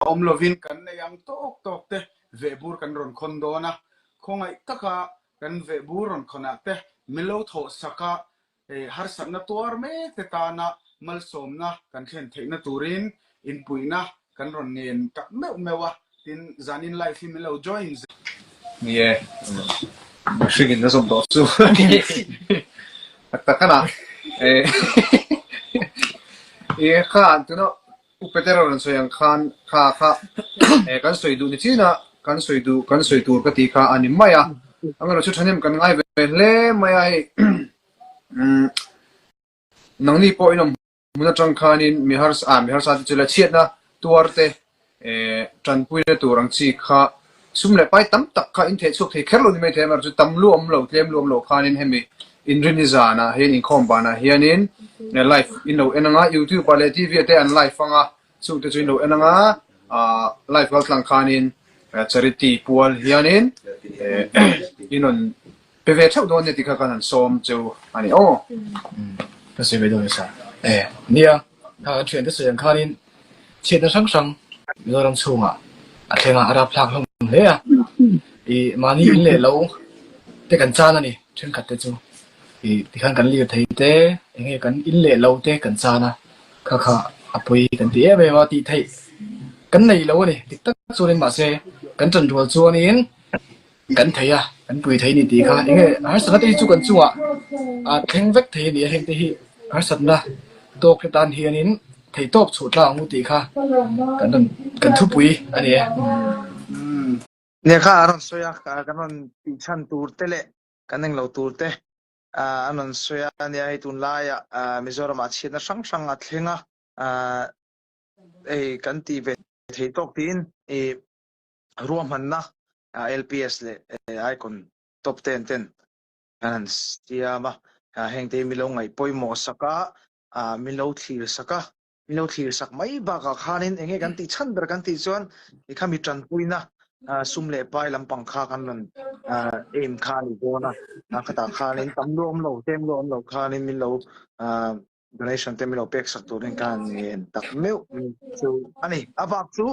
Awm lovin kan nei ang tawk tawk te vehbur kan rawn khawn dawn a, khawngaih taka kan vehbur rawn khawnah te min lo thawh sak a, harsatna tuar mek te tana malsawmna kan thlen theihna turin inpuihna kan rawn ngen tak meuh meuh a, tin zanin live hi min lo join zel. Ni e, mihringin a zawm tawh chu tak tak a na. I kha tuna U Petera rawn sawi ang khan kha kha eh kan sawi duh ni chin a, kan sawi duh kan sawi tur ka tih kha a ni mai a. Amaherawh chu thahnem kan ngai ve hle mai a hei umm nangni pawh in awm hmun atang khanin mi harsa ah mi harsa te chu la chhiatna tuar te eh tanpuina tur ang chi kha sum leh pai tam tak kha in theh chhuak thei kher lo ni mai thei amaherawh chu tam lu awm lo tlem lu awm lo khanin hemi inrini zanah hian inkhawm banah hianin live in lo en anga youtube ah leh tv ah te an live anga chungte chu in lo en anga ah live kal tlang khanin charity pual hianin in rawn pe ve theuh dawn nia tih kha kan han sawm chu a ni aw. Ka sawi ve dawn nasa e. Nia, kha kan thiante sawi ang khanin chhiatna hrang hrang Mizoram chhungah a thleng a, a rapthlak hlawm hle a. I mahni in leh lo te kan chan a ni, thenkhat te chu. I tikhan kan lir thei te, enge kan in leh lo te kan chan a, kha kha a pawi kan ti em em a, tih theih kan nei lo a ni. Dik tak chuanin mahse kan ṭanrual chuanin Kan thei a, kan pui thei ni tih kha enge harsatna te hi chu kan chungah a thleng vek thei a ni a, heng te hi harsatna tawk te tan hianin thei tawp chhuah tlang ang u tih kha kan rawn kan thupui a ni e. Nia kha a rawn sawi a, kan rawn tih chhan tur te leh kan englo tur te an rawn sawi a nia, hei tunlaiah Mizoramah chhiatna hrang hrang a thleng a, hei kan tih ve thei tawk tiin i Ruahmanna LPS leh Icon Top Ten ten an han siam a, hengte hi min lo ngaih pawimawh sak a, min lo thlir sak a, min lo thlir sak mai bakah khanin eng nge kan tih chhan ber kan tih chuan i khami tanpuina sum leh pai lampang kha kan rawn aim kha a ni dawn a, khatah khanin tam lu awm lo, tlem lu awm lo khanin min lo donation te min lo pek sak turin khan ngen tak meuh chu a ni. A bak chu.